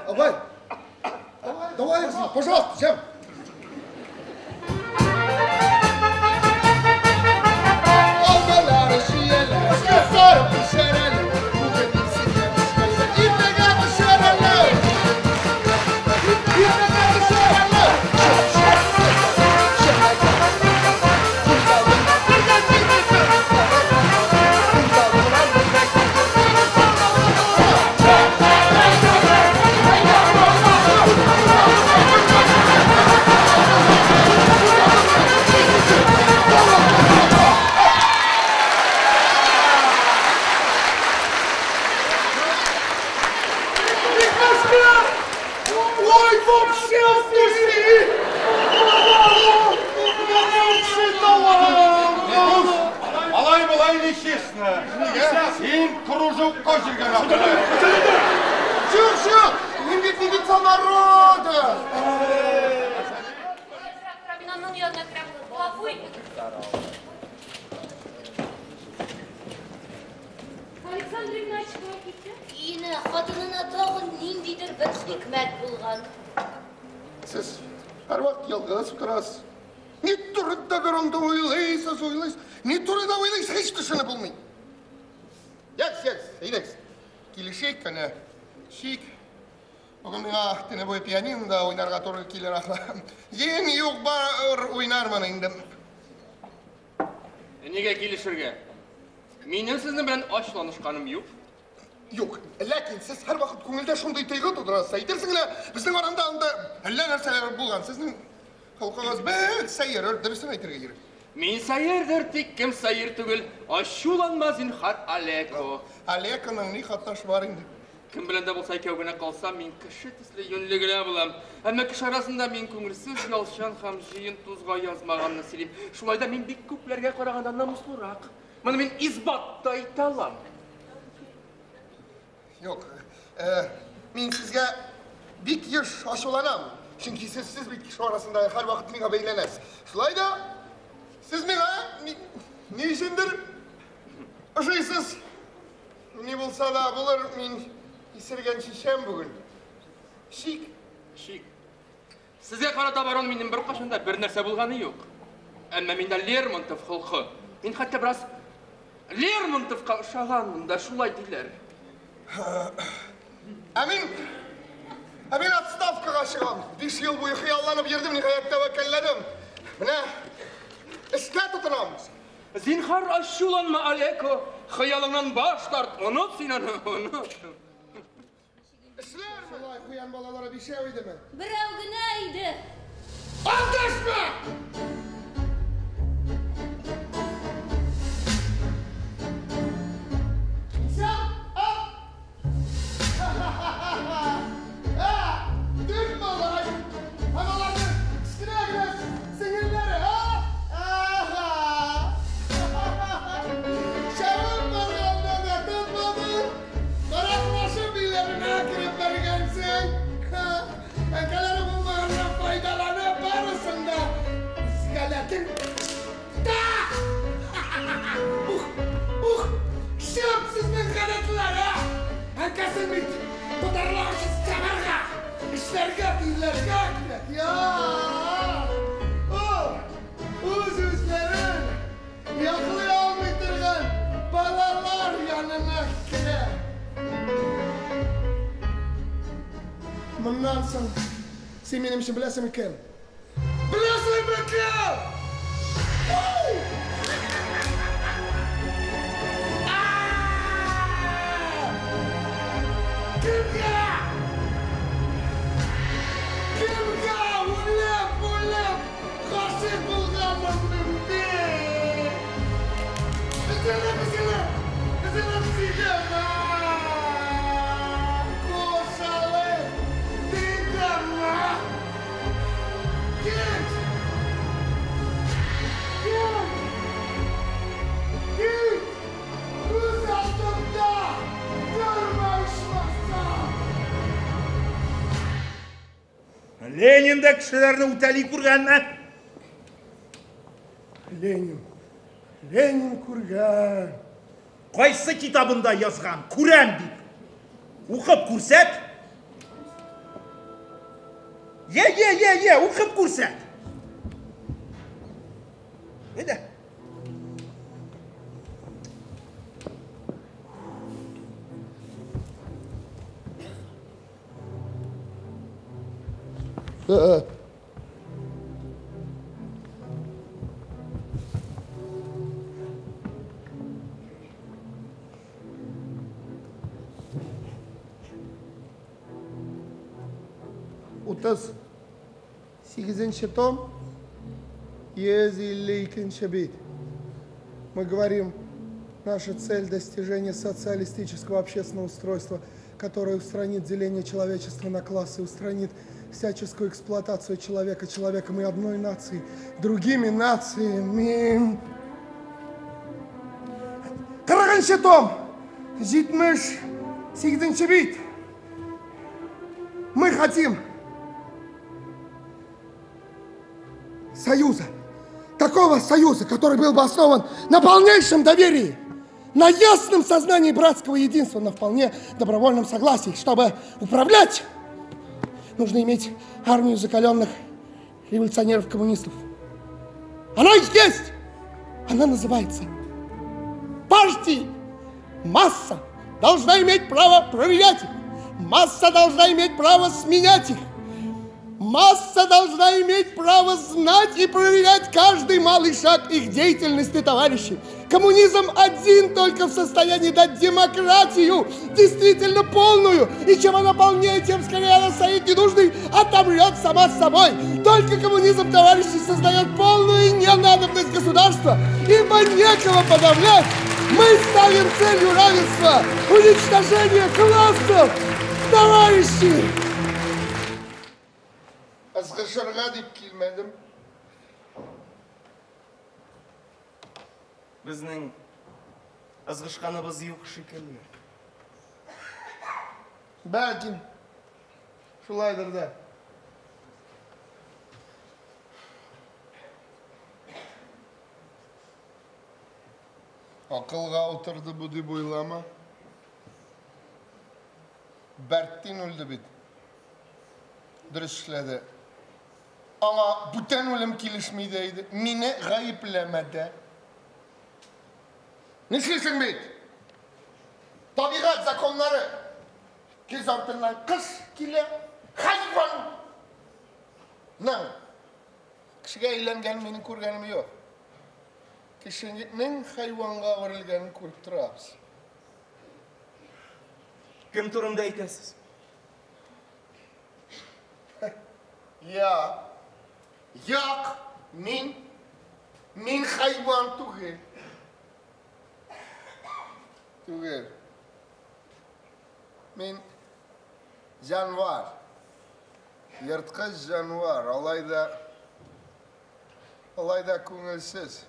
Абай, давай, пожалуйста, Җәм. Алмалар, чияләр, сарып пешерәләр. Бүген исеңә төшмәсә, иртәгә төшерәләр. Иртәгә төшерәләр. Ой, вообще отпусти! Алай-болай нечестно. Син кружокка йөргән ахры. Юк, юк, мин бит милиция народа. Мин аның янына керәм. Гафу итегез. Александр Игнатьевич кая китте? Өенә, хатынына тагын ниндидер бер хикмәт булган. Сез һәрвакыт ялгыз утырасыз. Ни турында анда уйлыйсыз, уйлыйсыз. Ни турында уйлыйсыз, һич төшенеп булмый. Ягез, ягез, әйдәгез. Килешик кенә. Шик. Бүген миңа төне буе пианинода уйнарга туры килер ахры. Ен юк бар уйнармын инде. Нигә килешергә? Минем сезнең белән ачуланышканым юк. Юк, ләкин сез һәрвакыт күңелдә шундый тойгы тудырасыз. Әйтерсең лә, безнең аранда анда әллә нәрсәләр булган. Сезнең холкыгыз бик сәер, дөресен әйтергә кирәк. Мин сәердер, тик кем сәер түгел. Ачуланма, зинһар, Алеко. Алеконың ни хатасы бар инде? Кем белән дә булса икәү генә калсам, мин кеше төсле юньле генә булам. Әмма кеше арасында мин күңелсез, ялчан һәм җыен тузга язмаганны сөйлим. Шулай да мин бик күпләргә караганда намуслырак. Моны мин исбат та итә алам. Юк, мин сезгә бик еш ачуланам. Чөнки сез, сез бит кеше арасында һәрвакыт миңа бәйләнәсез. Шулай да сез миңа ни өчендер ошыйсыз. Ни булса да булыр, мин исергән шешәм бүген. Шик. Шик. Сезгә карата, барон, минем беркайчан да бер нәрсә булганы юк. Әмма миндә Лермонтов холкы. Мин хәтта бераз Лермонтовка ошаганмын да, шулай диләр. Ә мин отставкага чыгам. 5 ел буе хыялланып йөрдем, ниһаять тәвәккәлләдем. Менә эшкә тотынам. Зинһар, ачуланма, Алеко. Хыялыңнан баш тарт, оныт син аны, оныт. Эшләр шулай куян балалары бишәү идеме? Берәү генә иде. Алдашма! Дүрт малай һәм аларның кечкенә генә сеңелләре, а? Аһа! Чабып барганда да тотмадың, караклашып өйләренә кереп бәргәнсең. Әнкәләре булмаганнан файдаланып барысын да изгәләдең. Та! Ух, ух, шәп сезнең гадәтләр, а? Әнкәсен бит ботарлар өчен чабарга, эшләргә, тирләргә кирәк. Я! О, үз-үзләрен яклый алмый торган балалар янына керә. Моннан соң син минем өчен беләсеңме кем? Беләсеңме кем? Кемгә? Кемгә үлеп, үлеп гашыйк булганмын мин бит? Өзелеп, өзелеп, өзелеп сөйдем. Кушалып, дидем. Кит! Кит! Кит! Күз алдымда күрмә ичмасам! Ленин да кешеләрне үтәли күргәнме? Ленин, Ленин күргән. Кайсы китабында язган? Күрәм дип. Укып күрсәт. Е, е, е, е, укып күрсәт. Әйдә. 38 том, 152 бит. Мы говорим, наша цель достижение социалистического общественного устройства, которое устранит деление человечества на классы, устранит всяческую эксплуатацию человека человеком и одной нации, другими нациями. 40 том, 78 бит. Мы хотим союза, такого союза, который был бы основан на полнейшем доверии, на ясном сознании братского единства, на вполне добровольном согласии. Чтобы управлять, нужно иметь армию закаленных революционеров-коммунистов. Она есть! Она называется партией. Масса должна иметь право проверять их. Масса должна иметь право сменять их. Масса должна иметь право знать и проверять каждый малый шаг их деятельности, товарищи. Коммунизм один только в состоянии дать демократию, действительно полную. И чем она полнее, тем скорее она станет ненужной, отомрет сама с собой. Только коммунизм, товарищи, создает полную ненадобность государства, ибо некого подавлять. Мы ставим целью равенства уничтожение классов, товарищи! Ызгышырга дип килмәдем. Безнең ызгышканыбыз юк шикелле. Бәлки, шулайдыр да. Акылга утырды бу дип уйлама. Бәрттин үлде бит. Дөрес эшләде. Аңа бүтән үлем килешми дә иде. Мине гаепләмәде. Нишлисең бит? Табигать законнары. Көз артыннан кыш килә. Хайванның кешегә әйләнгәнен минем күргәнем юк. Кешенең хайванга әверелгәнен күреп торабыз. Кем турында әйтәсез? Я. Як, мин хайван түгел. Түгел. Мин җанвар. Ерткыч җанвар. Алай да күңелсез.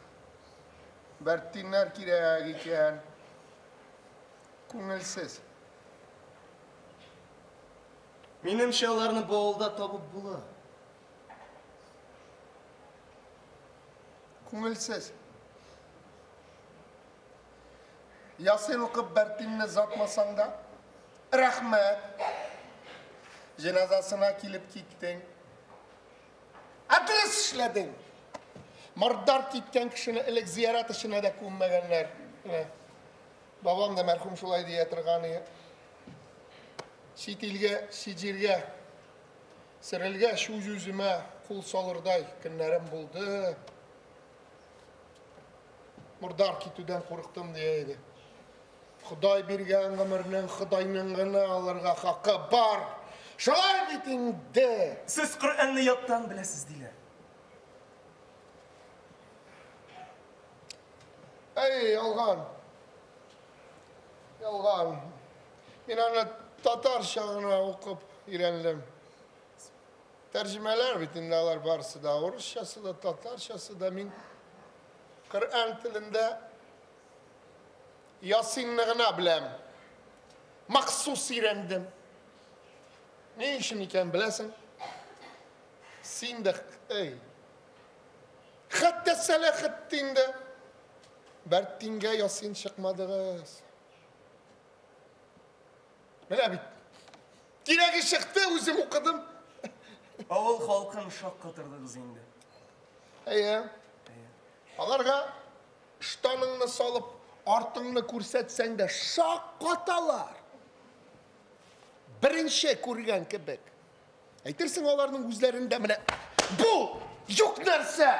Бәрттиннәр кирәк икән. Күңелсез. Минемчә, аларны бу авылда табып була. Күңелсез. Ясин укып Бәртинне затмасаң да, рәхмәт. Җеназасына килеп киттең. Дөрес эшләдең. Мордар киткән кешене элек зиярат эшенә дә күммәгәннәр. Бабам да мәрхүм шулай дия торган иде. Чит илгә, чит җиргә сөрелгәч, үз-үземә кул салырдай көннәрем булды. Мордар китүдән курыктым дия иде. Ходай биргән гомернең Ходайның гына алырга хакы бар. Шулай бит инде. Сез Коръәнне яттан беләсез диләр. Әй, ялган. Ялган. Мин аны татарча гына укып өйрәндем. Тәрҗемәләр бит инде алар барысы да, урысчасы да, татарчасы да. Мин Коръән телендә Ясинны гына беләм. Махсус өйрәндем. Ни өчен икән беләсең? Син дә, эй. Хәтта Сәләхетдин дә Бәрттингә ясин чыкмадыгыз. Менә бит. Кирәге чыкты, үзем укыдым. Авыл халкын шаккатырдыгыз инде. Әйе. Аларга штаныңны салып, артыңны күрсәтсәң дә шаккаталар. Беренче күргән кебек. Әйтерсең, аларның үзләрендә менә бу юк нәрсә.